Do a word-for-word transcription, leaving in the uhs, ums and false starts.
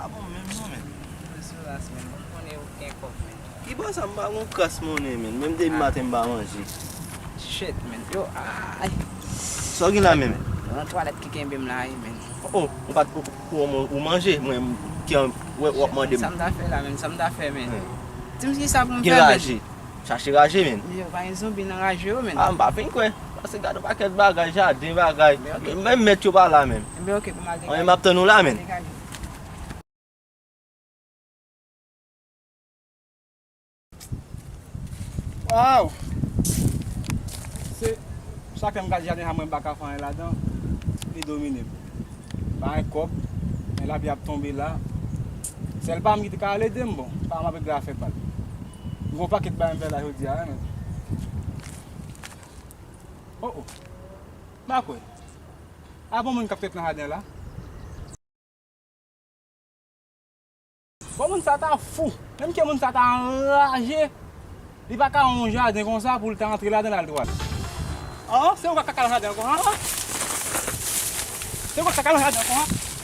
Pa bon menm non, men. Mwen sou ras, men. Ou konnen ou gen kòb, men. Ki bò sa, m pa gon kras monnen, men. Menm depi maten m pa manje. Shit, men. Yo, ay. Sa w gen la menm? Nan twalèt ki kenbe m la, wi, men. Oh, ou pa t, ou, ou, ou, ou manje, mwen, m, ki an, wè, w ap mande m. Sa m ta fè la, men? Sa m ta fè, men? Di m ki sa pou m fè, men. Gen raje. Chache raje, men. Yo, pa gen zonbi nan raje yo, men. Ah, m pa fin kwè. Paske gade yon pakèt bagay, jaden bagay. Men, ok. Menm mèt yo pa la, men. Enben, ok, pou m al degaje. Anyen, m ap tann ou la, men. Degaje. Waw! Se chak lè m gade jaden sa, mwen m pa ka fè anyen ladan, li domine m. Pa gen kòb, men lapli ap tonbe la. Sèl pa m ki te ka al ede m, bon, pa m ap regle afè pa l. M gon pakèt bagay m fè la jodi a, wi, men. Oh, oh. M pa kwè. A bon moun k ap trete nan jaden la? Bon, moun sa ta fou. Menm ke moun sa ta anraje. Li pa ka yon jaden konsa pou l ta antre ladan l al twal. Ah, se ou k ap kaka nan jaden konsa, ah? Se ou k ap kaka nan jaden konsa?